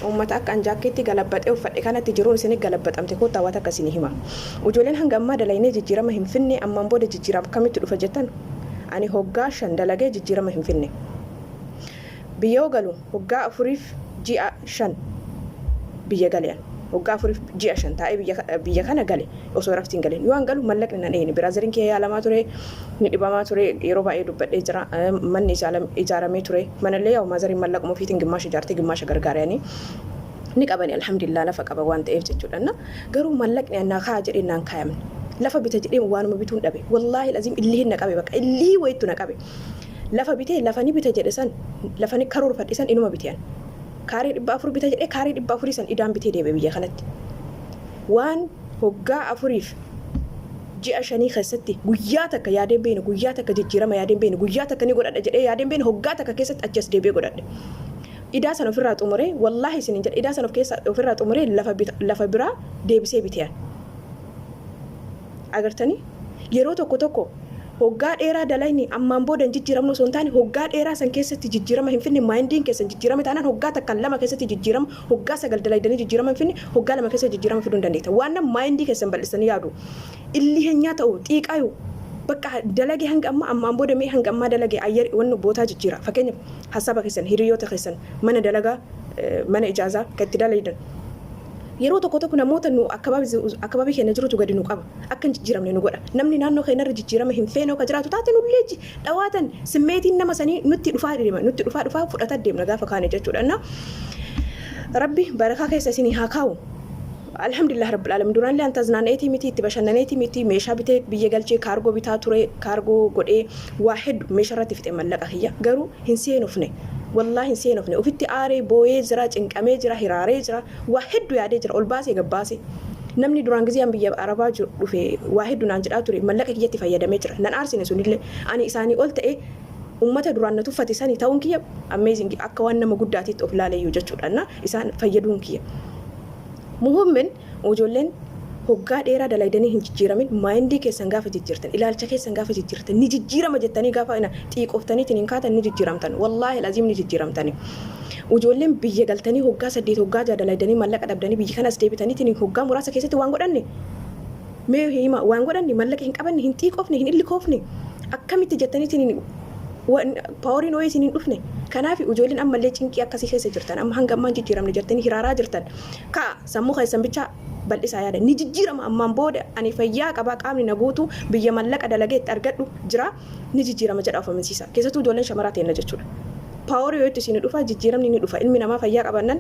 Uummata akka an jaakkeettii galabbaxee uffadhe kanatti jiruun isini galabbaxamte koottaa waa takka isinii hima. Ujoolleen hanga ammaa dalaynee jijjiirama hin finne ammaan booda jijjiiraam akkamitti dhufa jettan ani hoggaa 5 dalagee jijjiirama hin finne. Biyya yoo galu hoggaa 4f ji'a 5 biyya gale an. Hoggaa 4f ji'a 5 taa'ee biyya biyya kana gale. Osoo irafti hin galin. Yoo an galu mallaqni nan eeyne. Biraazariin kiyya yaalamaa ture, ni dhibamaa ture, yeroo baay'ee dubbadhee jira. Manni ijaaramee ture. Manallee yaa'u maazariin mallaquma ofiitiin gimmaasha ijaartee gimmaasha gargaaranii ni qabani alhamdulillah lafa qaba waan ta'eef jechuudha. Garuu mallaqni an naa kaa'a jedhee naan kaayamne. Lafa bita jedhee waanuma bituun dhabe. Wallaahi laziim illihiin na qabe bakka illihii wayittu na qabe. Lafa bitee lafa ni bita jedhe san lafa ni karoorfadhe san inuma bite an. Kaaree 400 bita jedhee kaaree 400 san idaan bitee deebi'e biyya kanatti. Waan hoggaa afuriif ji'a shanii keessatti guyyaa takka yaadee hin beekne, guyyaa takka jijjiirama yaadee hin beekne, guyyaa takka ni godhadha jedhee yaadee hin beekne hoggaa takka keessatti achi as deebi'ee godhadhe. Idaa sana ofirraa xumuree wallaahi isiniin jedha idaa sana of keessa ofirraa xumuree lafa bita lafa biraa deebisee bite an. Agartanii? Yeroo tokko tokko hoggaa dheeraa dalayni ammaan booda hin jijjiiramnu osoo hin taane hoggaa dheeraa san keessatti jijjiirama hin finne maayindiin keessan jijjiirame taanaan hoggaa takkaan lama keessatti jijjiirama hoggaa sagal dalaydanii jijjiirama hin finne hoggaa lama keessatti jijjiirama fiduu hin dandeettan. Waan nan maayindii keessan bal'istanii yaadu illihenyaa ta'u xiiqaayu bakka dalage hanga ammaa ammaan booda mee hanga ammaa dalage ayyar wannu bootaa jijjiira. Fakkeenyaaf hassaba keessan hiriyoota keessan mana dalagaa mana ijaazaa kan itti dalaydan Yeroo tokko tokko namoota nu akkababii keenya jirutu gadi nu qaba. Akka hin jijjiiramne nu godha. Namni naannoo keenyarra jijjiirama hin feene ka jiraatu taate nullee dhawaatan simmeetiin nama sanii nutti dhufaa deema. Nutti dhufaa dhufaa fudhataa deemna gaafa kaane jechuudha. Na Rabbi barakaa keessa isinii haa kaa'u. Alhamdulillah Rabbil Alamin. Duraan illee an taznaana'eetii miti itti bashannaneetii miti meeshaa bitee biyya galchee kaargoo bitaa ture kaargoo godhee waa heddu meeshaa irratti fixe mallaqa kiyya garuu hin seenofne. Wallaahi hin seenofne. Ofitti aaree booyee jira cinqamee jira hiraaree jira. Waa heddu yaadee jira ol baasee gad baasee. Namni duraan gizee an biyya arabaa jiru dhufe waa heddu naan jedhaa ture mallaqa kiyyatti fayyadamee jira. Nan aarsine sunillee. Ani isaanii ol ta'ee ummata duraan na tuffate sani ta'uun kiyya amazing akka waan nama guddaatiitti of laaleyyuu jechuudha. Na isaan fayyaduun kiyya. Muhummin ijoolleen hoggaa dheeraa dalaydanii hin jijjiiramin maayindii keessan gaafa jijjiirtan ilaalcha keessan gaafa jijjiirtan ni jijjiirama jettanii gaafa ina xiiqoftaniitiin hin kaatan ni jijjiiramtan wallaahi laziim ni jijjiiramtani. Ijoolleen biyya galtanii hoggaa 8 hoggaa 6 dalaydanii mallaqa dhabdanii biyya kanas deebitaniitiin hoggaa muraasa keessatti waan godhanne mee hima waan godhanne mallaqa hin qabanne hin xiiqofne hin illikoofne akkamitti jettaniitiin paaworiin wayii isin hin dhufne. Kanaaf ijoolleen ammallee cinqii akkasii keessa jirtan amma hanga ammaa hin jijjiiramne jettanii hiraaraa jirtan ka'a sammuu keessan bichaa bal'isaa yaada ni jijjiirama ammaan booda ani fayyaa qabaa qaamni na guutuu biyya mallaqa dalagee itti argadhu jira ni jijjiirama jedha of amansiisa keessattuu ijoolleen shamaraa teenna jechuudha. Paaworii yoo itti isin dhufa jijjiiramni ni dhufa ilmi namaa fayyaa qabannan.